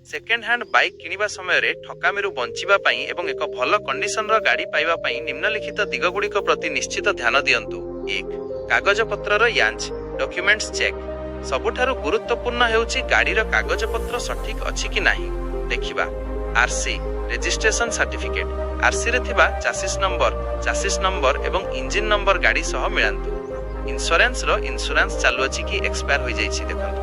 Second hand bike କିଣିବା ସମୟରେ ଠକାମିରୁ ବଞ୍ଚିବା ପାଇଁ ଏବଂ ଏକ ଭଲ କଣ୍ଡିସନର ଗାଡ଼ି ପାଇବା ପାଇଁ ନିମ୍ନଲିଖିତ ଦିଗଗୁଡ଼ିକ ପ୍ରତି ନିଶ୍ଚିତ ଧ୍ୟାନ ଦିଅନ୍ତୁ। 1, କାଗଜପତ୍ରର ଯାଞ୍ଚ, ଡକ୍ୟୁମେଣ୍ଟସ୍ ଚେକ୍। ସବୁଠାରୁ ଗୁରୁତ୍ୱପୂର୍ଣ୍ଣ ହେଉଛି ଗାଡ଼ିର କାଗଜପତ୍ର ସଠିକ୍ ଅଛି କି ନାହିଁ ଦେଖିବା। RC, registration certificate. ଆରସିରେ ଥିବା ଚାସିସ୍ ନମ୍ବର ଏବଂ ଇଞ୍ଜିନ୍ ନମ୍ବର ଗାଡ଼ି ସହ ମିଳାନ୍ତୁ। ଇନ୍ସୁରାନ୍ସର ଇନ୍ସୁରାନ୍ସ ଚାଲୁଅଛି କି ଏକ୍ସପାୟାର ହୋଇଯାଇଛି ଦେଖନ୍ତୁ।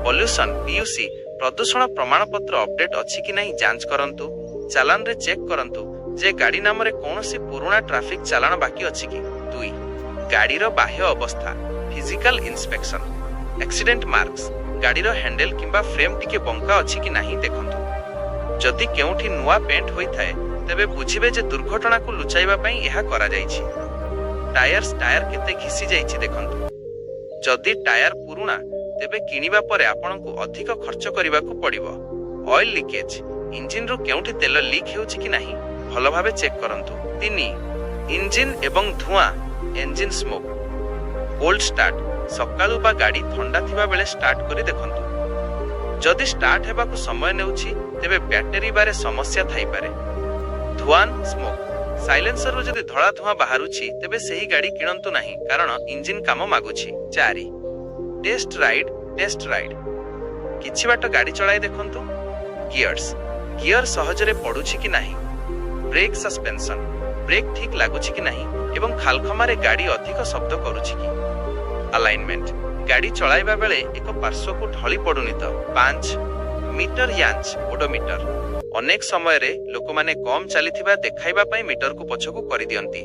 ପଲ୍ୟୁସନ, ପିୟୁସି, ପ୍ରଦୂଷଣ ପ୍ରମାଣପତ୍ର ଅପଡେଟ୍ ଅଛି କି ନାହିଁ ଯାଞ୍ଚ କରନ୍ତୁ। ଚାଲାନରେ ଚେକ୍ କରନ୍ତୁ ଯେ ଗାଡ଼ି ନାମରେ କୌଣସି ପୁରୁଣା ଟ୍ରାଫିକ୍ ଚାଲାଣ ବାକି ଅଛି କି। 2, ଗାଡ଼ିର ବାହ୍ୟ ଅବସ୍ଥା, ଫିଜିକାଲ ଇନ୍ସପେକ୍ସନ। ଆକ୍ସିଡେଣ୍ଟ ମାର୍କସ୍, ଗାଡ଼ିର ହ୍ୟାଣ୍ଡେଲ କିମ୍ବା ଫ୍ରେମ୍ ଟିକେ ବଙ୍କା ଅଛି କି ନାହିଁ ଦେଖନ୍ତୁ। ଯଦି କେଉଁଠି ନୂଆ ପେଣ୍ଟ ହୋଇଥାଏ, ତେବେ ବୁଝିବେ ଯେ ଦୁର୍ଘଟଣାକୁ ଲୁଚାଇବା ପାଇଁ ଏହା କରାଯାଇଛି। ଟାୟାର୍ସ, ଟାୟାର କେତେ ଘିସି ଯାଇଛି ଦେଖନ୍ତୁ। ଯଦି ଟାୟାର ପୁରୁଣା, ତେବେ କିଣିବା ପରେ ଆପଣଙ୍କୁ ଅଧିକ ଖର୍ଚ୍ଚ କରିବାକୁ ପଡ଼ିବ। ଅଏଲ ଲିକେଜ୍, ଇଞ୍ଜିନରୁ କେଉଁଠି ତେଲ ଲିକ୍ ହେଉଛି କି ନାହିଁ ଭଲ ଭାବେ ଚେକ୍ କରନ୍ତୁ। 3, ଇଞ୍ଜିନ୍ ଏବଂ ଧୂଆଁ, ଇଞ୍ଜିନ୍ ସ୍ମୋକ୍। କୋଲ୍ଡ ଷ୍ଟାର୍ଟ, ସକାଳୁ ବା ଗାଡ଼ି ଥଣ୍ଡା ଥିବା ବେଳେ ଷ୍ଟାର୍ଟ କରି ଦେଖନ୍ତୁ। ଯଦି ଷ୍ଟାର୍ଟ ହେବାକୁ ସମୟ ନେଉଛି, ତେବେ ବ୍ୟାଟେରୀ ବାରେ ସମସ୍ୟା ଥାଇପାରେ। ଧୂଆଁ, ସ୍ମୋକ୍, ସାଇଲେନ୍ସରରୁ ଯଦି ଧଳା ଧୂଆଁ ବାହାରୁଛି, ତେବେ ସେହି ଗାଡ଼ି କିଣନ୍ତୁ ନାହିଁ, କାରଣ ଇଞ୍ଜିନ୍ କାମ ମାଗୁଛି। 4, ଟେଷ୍ଟ ରାଇଡ୍। ଟେଷ୍ଟ ରାଇଡ୍, କିଛି ବାଟ ଗାଡ଼ି ଚଳାଇ ଦେଖନ୍ତୁ। ଗିୟର୍ସ, ଗିୟର ସହଜରେ ପଡୁଛି କି ନାହିଁ, ବ୍ରେକ୍ ସସ୍ପେନ୍ସନ, ବ୍ରେକ୍ ଠିକ୍ ଲାଗୁଛି କି ନାହିଁ ଏବଂ ଖାଲଖମାରେ ଗାଡ଼ି ଅଧିକ ଶବ୍ଦ କରୁଛି କି। ଆଲାଇନମେଣ୍ଟ, ଗାଡ଼ି ଚଳାଇବା ବେଳେ ଏକ ପାର୍ଶ୍ୱକୁ ଢଳି ପଡୁନି ତ। 5, ମିଟର ଯାଞ୍ଚ, ଓଡୋମିଟର। ଅନେକ ସମୟରେ ଲୋକମାନେ କମ୍ ଚାଲିଥିବା ଦେଖାଇବା ପାଇଁ ମିଟରକୁ ପଛକୁ କରିଦିଅନ୍ତି।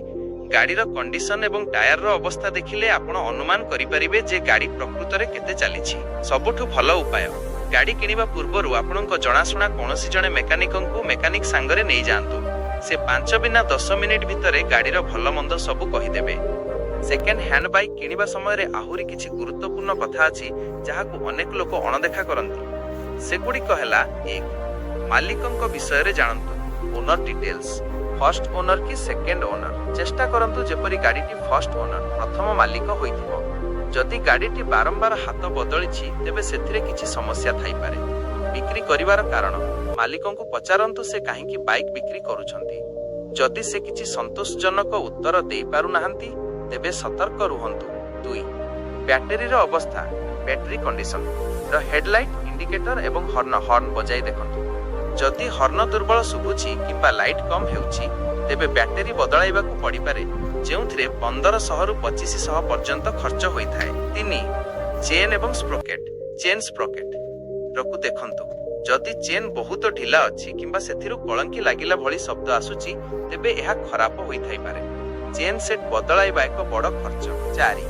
ଗାଡ଼ିର କଣ୍ଡିସନ ଏବଂ ଟାୟାରର ଅବସ୍ଥା ଦେଖିଲେ ଆପଣ ଅନୁମାନ କରିପାରିବେ ଯେ ଗାଡ଼ି ପ୍ରକୃତରେ କେତେ ଚାଲିଛି। ସବୁଠୁ ଭଲ ଉପାୟ, ଗାଡ଼ି କିଣିବା ପୂର୍ବରୁ ଆପଣଙ୍କ ଜଣାଶୁଣା କୌଣସି ଜଣେ ମେକାନିକଙ୍କୁ ମେକାନିକ ସାଙ୍ଗରେ ନେଇଯାଆନ୍ତୁ। ସେ 5 ବିନା 10 ମିନିଟ୍ ଭିତରେ ଗାଡ଼ିର ଭଲ ମନ୍ଦ ସବୁ କହିଦେବେ। ସେକେଣ୍ଡ ହ୍ୟାଣ୍ଡ ବାଇକ୍ କିଣିବା ସମୟରେ ଆହୁରି କିଛି ଗୁରୁତ୍ୱପୂର୍ଣ୍ଣ କଥା ଅଛି, ଯାହାକୁ ଅନେକ ଲୋକ ଅଣଦେଖା କରନ୍ତି। ସେଗୁଡ଼ିକ ହେଲା: 1, ମାଲିକଙ୍କ ବିଷୟରେ ଜାଣନ୍ତୁ, ଓନର ଡିଟେଲ୍ସ। ଫର୍ଷ୍ଟ ଓନର କି ସେକେଣ୍ଡ ଓନର? ଚେଷ୍ଟା କରନ୍ତୁ ଯେପରି ଗାଡ଼ିଟି ଫର୍ଷ୍ଟ ଓନର, ପ୍ରଥମ ମାଲିକ ହୋଇଥିବ। ଯଦି ଗାଡ଼ିଟି ବାରମ୍ବାର ହାତ ବଦଳିଛି, ତେବେ ସେଥିରେ କିଛି ସମସ୍ୟା ଥାଇପାରେ। ବିକ୍ରି କରିବାର କାରଣ, ମାଲିକଙ୍କୁ ପଚାରନ୍ତୁ ସେ କାହିଁକି ବାଇକ୍ ବିକ୍ରି କରୁଛନ୍ତି। ଯଦି ସେ କିଛି ସନ୍ତୋଷଜନକ ଉତ୍ତର ଦେଇପାରୁନାହାନ୍ତି, ତେବେ ସତର୍କ ରୁହନ୍ତୁ। 2, ବ୍ୟାଟେରୀର ଅବସ୍ଥା, ବ୍ୟାଟେରୀ କଣ୍ଡିସନ ର ହେଡଲାଇଟ୍, ଇଣ୍ଡିକେଟର ଏବଂ ହର୍ନ। ହର୍ନ ବଜାଇ ଦେଖନ୍ତୁ। ଯଦି ହର୍ନ ଦୁର୍ବଳ ଶୁଭୁଛି କିମ୍ବା ଲାଇଟ୍ କମ୍ ହେଉଛି, ତେବେ ବ୍ୟାଟେରୀ ବଦଳାଇବାକୁ ପଡ଼ିପାରେ, ଯେଉଁଥିରେ 1500ରୁ 2500 ପର୍ଯ୍ୟନ୍ତ ଖର୍ଚ୍ଚ ହୋଇଥାଏ। 3, ଚେନ୍ ଏବଂ ସ୍ପ୍ରୋକେଟ୍, ଚେନ୍ ସ୍ପ୍ରୋକେଟ୍ ରକୁ ଦେଖନ୍ତୁ। ଯଦି ଚେନ୍ ବହୁତ ଢିଲା ଅଛି କିମ୍ବା ସେଥିରୁ କଳଙ୍କି ଲାଗିଲା ଭଳି ଶବ୍ଦ ଆସୁଛି, ତେବେ ଏହା ଖରାପ ହୋଇଥାଇପାରେ। ଚେନ୍ ସେଟ୍ ବଦଳାଇବା ଏକ ବଡ଼ ଖର୍ଚ୍ଚ। 4,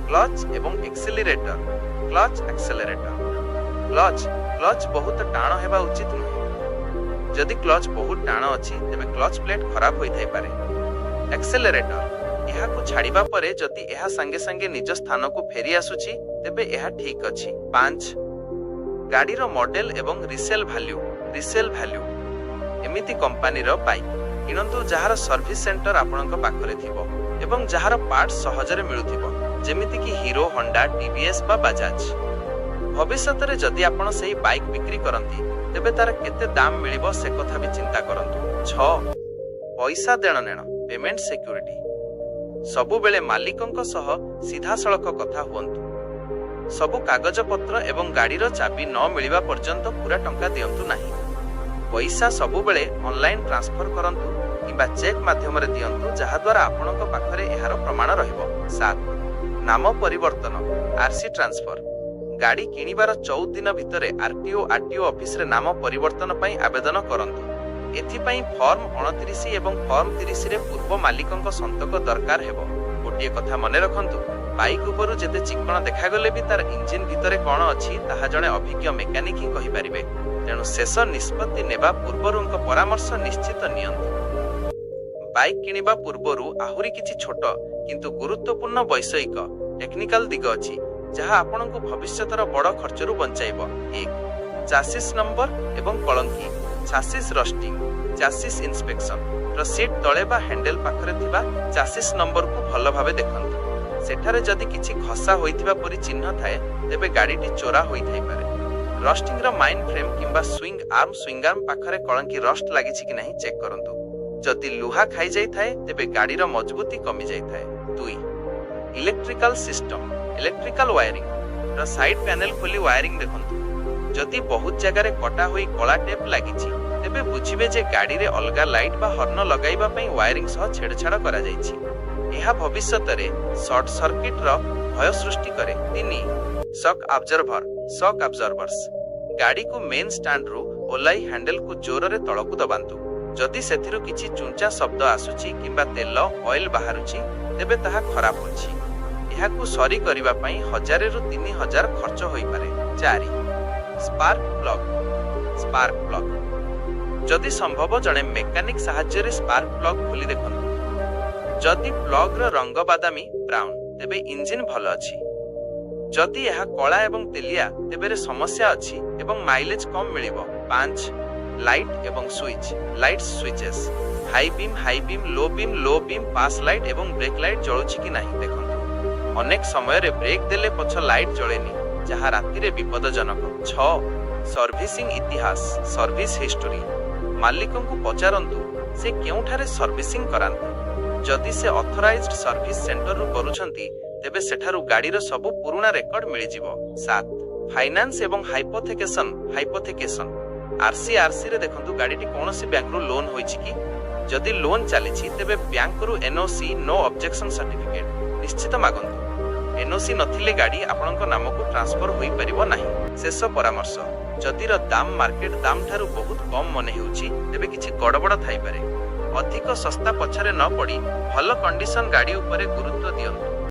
କ୍ଲଚ୍ ଏବଂ ଏକ୍ସେଲିରେଟର, କ୍ଲଚ୍ ଆକ୍ସେଲରେଟର। କ୍ଲଚ୍ ବହୁତ ଟାଣ ହେବା ଉଚିତ ନୁହେଁ। ଯଦି କ୍ଲଚ୍ ବହୁତ ଟାଣ ଅଛି, ତେବେ କ୍ଲଚ୍ ପ୍ଲେଟ୍ ଖରାପ ହୋଇଥାଇପାରେ। ଆକ୍ସେଲରେଟର, ଏହାକୁ ଛାଡ଼ିବା ପରେ ଯଦି ଏହା ସାଙ୍ଗେ ସାଙ୍ଗେ ନିଜ ସ୍ଥାନକୁ ଫେରି ଆସୁଛି, ତେବେ ଏହା ଠିକ୍ ଅଛି। 5, ଗାଡ଼ିର ମଡେଲ ଏବଂ ରିସେଲ୍ ଭାଲ୍ୟୁ, ରିସେଲ୍ ଭାଲ୍ୟୁ। ଏମିତି କମ୍ପାନୀର ବାଇକ୍ କିଣନ୍ତୁ ଯାହାର ସର୍ଭିସ ସେଣ୍ଟର ଆପଣଙ୍କ ପାଖରେ ଥିବ ଏବଂ ଯାହାର ପାର୍ଟ ସହଜରେ ମିଳୁଥିବ, ଯେମିତିକି ହିରୋ, ହଣ୍ଡା, ଟିଭିଏସ୍ ବା ବାଜାଜ। ଭବିଷ୍ୟତରେ ଯଦି ଆପଣ ସେହି ବାଇକ୍ ବିକ୍ରି କରନ୍ତି, ତେବେ ତାର କେତେ ଦାମ ମିଳିବ ସେ କଥା ବି ଚିନ୍ତା କରନ୍ତୁ। 6, ପଇସା ଦେଣନେଣ, ପେମେଣ୍ଟ ସିକ୍ୟୁରିଟି। ସବୁବେଳେ ମାଲିକଙ୍କ ସହ ସିଧାସଳଖ କଥା ହୁଅନ୍ତୁ। ସବୁ କାଗଜପତ୍ର ଏବଂ ଗାଡ଼ିର ଚାବି ନ ମିଳିବା ପର୍ଯ୍ୟନ୍ତ ପୁରା ଟଙ୍କା ଦିଅନ୍ତୁ ନାହିଁ। ପଇସା ସବୁବେଳେ ଅନଲାଇନ୍ ଟ୍ରାନ୍ସଫର କରନ୍ତୁ କିମ୍ବା ଚେକ୍ ମାଧ୍ୟମରେ ଦିଅନ୍ତୁ, ଯାହାଦ୍ୱାରା ଆପଣଙ୍କ ପାଖରେ ଏହାର ପ୍ରମାଣ ରହିବ। 7, ନାମ ପରିବର୍ତ୍ତନ, ଆରସି ଟ୍ରାନ୍ସଫର। ଗାଡ଼ି କିଣିବାର 14 ଦିନ ଭିତରେ ଆରଟିଓ ଅଫିସରେ ନାମ ପରିବର୍ତ୍ତନ ପାଇଁ ଆବେଦନ କରନ୍ତୁ। ଏଥିପାଇଁ ଫର୍ମ 29 ଏବଂ ଫର୍ମ 30ରେ ପୂର୍ବ ମାଲିକଙ୍କ ସନ୍ତକ ଦରକାର ହେବ। ଗୋଟିଏ କଥା ମନେ ରଖନ୍ତୁ, ବାଇକ୍ ଉପରୁ ଯେତେ ଚିକ୍କଣ ଦେଖାଗଲେ ବି ତାର ଇଞ୍ଜିନ୍ ଭିତରେ କ'ଣ ଅଛି, ତାହା ଜଣେ ଅଭିଜ୍ଞ ମେକାନିକ ହିଁ କହିପାରିବେ। ତେଣୁ ଶେଷ ନିଷ୍ପତ୍ତି ନେବା ପୂର୍ବରୁଙ୍କ ପରାମର୍ଶ ନିଶ୍ଚିତ ନିଅନ୍ତୁ। ବାଇକ୍ କିଣିବା ପୂର୍ବରୁ ଆହୁରି କିଛି ଛୋଟ କିନ୍ତୁ ଗୁରୁତ୍ୱପୂର୍ଣ୍ଣ ବୈଷୟିକ, ଟେକ୍ନିକାଲ ଦିଗ ଅଛି, ଯାହା ଆପଣଙ୍କୁ ଭବିଷ୍ୟତର ବଡ଼ ଖର୍ଚ୍ଚରୁ ବଞ୍ଚାଇବ। 1, ଚାସିସ୍ ନମ୍ବର ଏବଂ କଳଙ୍କି, ଚାସିସ୍ ରଷ୍ଟିଂ। ଚାସିସ୍ ଇନ୍ସପେକ୍ସନ ର ସିଟ୍ ତଳେ ବା ହ୍ୟାଣ୍ଡେଲ ପାଖରେ ଥିବା ଚାସିସ୍ ନମ୍ବରକୁ ଭଲ ଭାବେ ଦେଖନ୍ତୁ। ସେଠାରେ ଯଦି କିଛି ଘଷା ହୋଇଥିବା ପରି ଚିହ୍ନ ଥାଏ, ତେବେ ଗାଡ଼ିଟି ଚୋରା ହୋଇଥାଇପାରେ। ରଷ୍ଟିଂର ମାଇନ୍ ଫ୍ରେମ୍ କିମ୍ବା ସୁଇଙ୍ଗ ଆର୍ମ ପାଖରେ କଳଙ୍କି, ରଷ୍ଟ ଲାଗିଛି କି ନାହିଁ ଚେକ୍ କରନ୍ତୁ। ଯଦି ଲୁହା ଖାଇଯାଇଥାଏ, ତେବେ ଗାଡ଼ିର ମଜବୁତି କମିଯାଇଥାଏ। 2, ଇଲେକ୍ଟ୍ରିକାଲ ସିଷ୍ଟମ, ଇଲେକ୍ଟ୍ରିକାଲ ୱାୟାରିଂ ର ସାଇଡ୍ ପ୍ୟାନେଲ ଖୋଲି ୱାୟାରିଂ ଦେଖନ୍ତୁ। ଯଦି ବହୁତ ଜାଗାରେ କଟା ହୋଇ କଳା ଟେପ୍ ଲାଗିଛି, ତେବେ ବୁଝିବେ ଯେ ଗାଡ଼ିରେ ଅଲଗା ଲାଇଟ୍ ବା ହର୍ଣ୍ଣ ଲଗାଇବା ପାଇଁ ୱାୟାରିଂ ସହ ଛେଡ଼ଛାଡ଼ କରାଯାଇଛି। ଏହା ଭବିଷ୍ୟତରେ ସର୍ଟ ସର୍କିଟର ଭୟ ସୃଷ୍ଟି କରେ। 3, ସକ୍ ଆବଜର୍ଭର, ସକ୍ ଆବଜର୍ବର୍ସ। ଗାଡ଼ିକୁ ମେନ୍ ଷ୍ଟାଣ୍ଡରୁ ଓହ୍ଲାଇ ହ୍ୟାଣ୍ଡେଲକୁ ଜୋରରେ ତଳକୁ ଦବାନ୍ତୁ। ଯଦି ସେଥିରୁ କିଛି ଚୁଞ୍ଚା ଶବ୍ଦ ଆସୁଛି କିମ୍ବା ତେଲ, ଅଏଲ ବାହାରୁଛି, ତେବେ ତାହା ଖରାପ ଅଛି। ଏହାକୁ ସରି କରିବା ପାଇଁ 1000ରୁ 3000 ଖର୍ଚ୍ଚ ହୋଇପାରେ। 4, ସ୍ପାର୍କ ପ୍ଲଗ, ସ୍ପାର୍କ ପ୍ଲଗ। ଯଦି ସମ୍ଭବ, ଜଣେ ମେକାନିକ ସାହାଯ୍ୟରେ ସ୍ପାର୍କ ପ୍ଲଗ ଖୋଲି ଦେଖନ୍ତୁ। ଯଦି ପ୍ଲଗର ରଙ୍ଗ ବାଦାମୀ, ବ୍ରାଉନ, ତେବେ ଇଞ୍ଜିନ ଭଲ ଅଛି। ଯଦି ଏହା କଳା ଏବଂ ତେଲିଆ, ତେବେ ସମସ୍ୟା ଅଛି ଏବଂ ମାଇଲେଜ କମ୍ ମିଳିବ। 5, ଲାଇଟ୍ ଏବଂ switch, light, switches. High beam, high beam, low beam, low beam, pass light ଏବଂ ବ୍ରେକ୍ ଲାଇଟ୍ ଜଳୁଛି କି ନାହିଁ ଦେଖନ୍ତୁ। ଅନେକ ସମୟରେ ବ୍ରେକ୍ ଦେଲେ ପଛ ଲାଇଟ୍ ଜଳେନି, ଯାହା ରାତିରେ ବିପଦଜନକ। 6, ସର୍ଭିସିଂ ଇତିହାସ, ସର୍ଭିସ ହିଷ୍ଟୋରୀ। ମାଲିକଙ୍କୁ ପଚାରନ୍ତୁ ସେ କେଉଁଠାରେ ସର୍ଭିସିଂ କରାନ୍ତି। ଯଦି ସେ ଅଥରାଇଜଡ ସର୍ଭିସ ସେଣ୍ଟରରୁ କରୁଛନ୍ତି, ତେବେ ସେଠାରୁ ଗାଡ଼ିର ସବୁ ପୁରୁଣା ରେକର୍ଡ ମିଳିଯିବ। 7, ଫାଇନାନ୍ସ ଏବଂ ହାଇପୋଥେକେସନ, ହାଇପୋଥେକେସନ। ଆରସିରେ ଦେଖନ୍ତୁ ଗାଡ଼ିଟି କୌଣସି ବ୍ୟାଙ୍କରୁ ଲୋନ୍ ହୋଇଛି କି। ଯଦି ଲୋନ୍ ଚାଲିଛି, ତେବେ ବ୍ୟାଙ୍କରୁ ଏନଓସି, ନୋ ଅବଜେକ୍ସନ ସାର୍ଟିଫିକେଟ ନିଶ୍ଚିତ ମାଗନ୍ତୁ। ଏନଓସି ନଥିଲେ ଗାଡ଼ି ଆପଣଙ୍କ ନାମକୁ ଟ୍ରାନ୍ସଫର ହୋଇପାରିବ ନାହିଁ। ଶେଷ ପରାମର୍ଶ, ଯଦିର ଦାମ ମାର୍କେଟ ଦାମ ଠାରୁ ବହୁତ କମ୍ ମନେ ହେଉଛି, ତେବେ କିଛି ଗଡ଼ବଡ଼ ଥାଇପାରେ। ଅଧିକ ଶସ୍ତା ପଛରେ ନ ପଡ଼ି ଭଲ କଣ୍ଡିସନ ଗାଡ଼ି ଉପରେ ଗୁରୁତ୍ୱ ଦିଅନ୍ତୁ।